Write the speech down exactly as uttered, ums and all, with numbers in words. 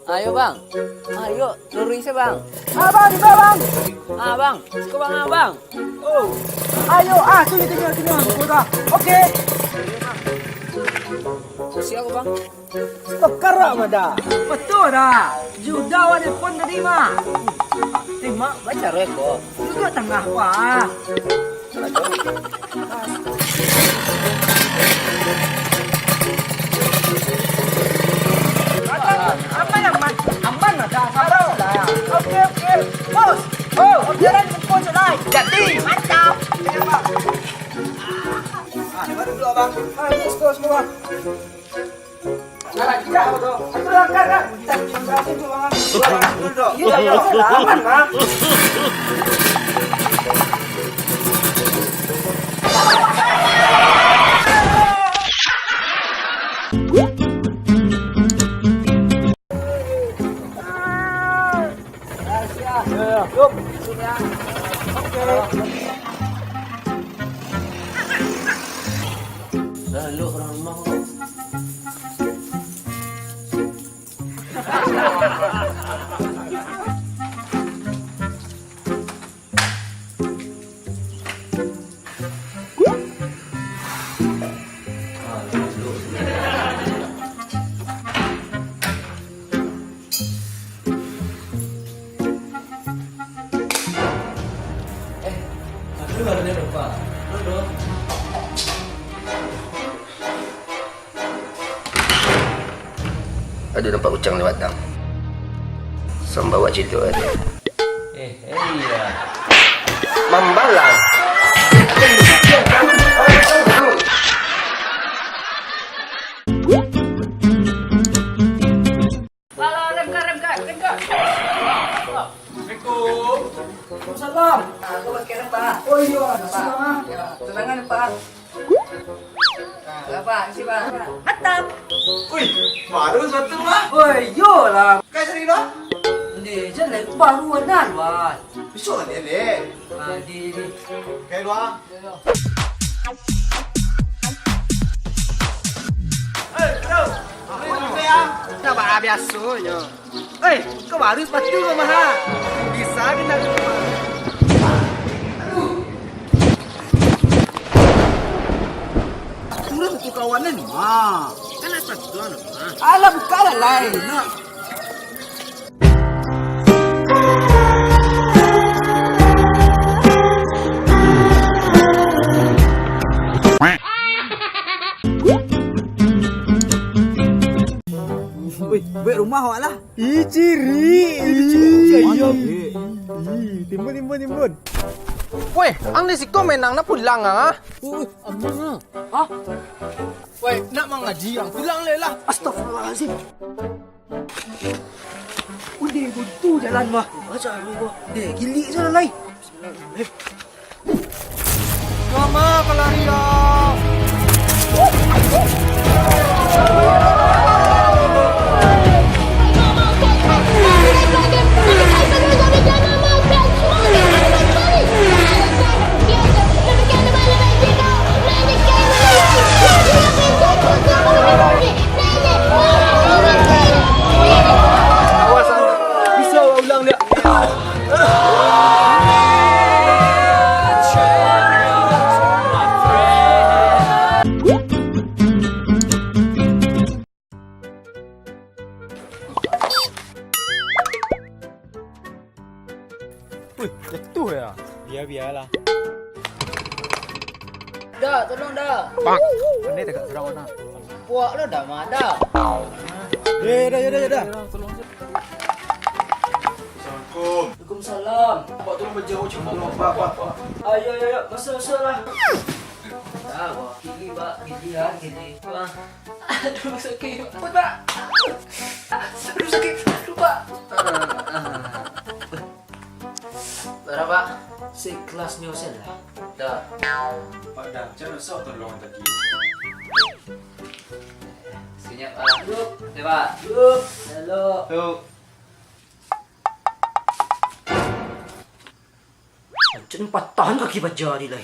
Ayo, Bang. Ayo, luruih se, Bang. Ah, Bang, di bawah, Bang. Ah, Bang. Siko, Bang, ah, Bang. Oh. Ayo, ah, sini, sini, sini, Bang. Udah. Oke. Siap, Bang. Pakarak mah dah. Betul dah. Yuda awak telepon tadi mah. Terima. Baca reko. Duduk tangah, wah. Aman, aman, aman. Aman lah, dah, sabar lah. Oke, oke. Bos. Oh, oke, dah, bos, lah. Jadi. Mantap. Ah, duduk, Bang. Ah, bos, bos, semua. Alah, tidak, bos. Aku dah angkat, dah. Iya, iya, aman, Bang. Lalu orang rumah tu. Eh, aku baru dia lupa. Duduk. Ado nampak ucang lewat tang. Sambawa cito ado. Eh, eh, iya. Mambalang. Alah, remka, remka, remka. Assalamualaikum. Waalaikumsalam. Ah, aku buat sekarang, Pak. Oh, iya, Pak. Ya, tenangan, Pak. Ah, Pak, isi, Pak. Mantap. Wih, baru satu, Pak. Oh, iyolah. Kai sering, Pak? Ni, jan lai, baru anan, Pak. Besok lah, Dek. Ah, di, di. Kai dua. Dah, Pak, biasonyo. Eh, kau baru sepatu kau, Maha. Bisa kena. Kurang tu kawanan, Mak. Kan nak sepatu doang, Mak. Alah, buka lah lain, nak. Wih, buek rumah awak lah. Ih, ciri. Ih, timbun, timbun, timbun. Weh, ang di siko main, ang nak pulang, ah? Wih, aman lah. Hah? Weh, nak mangaji, ang pulang leh lah. Astagfirullahalazim. Udah buntu jalan, bah. Baca lu, bah. Eh, gilik jalan lai. Eh. Lama pelarian. Awas, ah. Bisa ulang dia. Wih, jatuh ya? Bia-bialah. Dah, tolong dah. Pak, pandai tegak surang mana? Puak lo dah, mah, dah. Ya, ya dah, ya dah, ya dah. Assalamualaikum. Waalaikumsalam. Pak, tolong bajau cuma, Pak, Pak, Pak. Ayo, ayo, ayo, masuk, masuk lah. Dah, Pak. Kiri, Pak. Kiri, ya, kiri. Wah. Aduh, sakit. Ampun, Pak. Aduh, sakit. Aduh, Pak. Bara, Pak? Seikhlasnyo sajolah. Dah. Pak, dah. Cak nak sok tolong tadi. Senyap, Pak. Dup. Oke, Pak. Dup. Elok. Dup. Macam patahan kaki baja ni lai.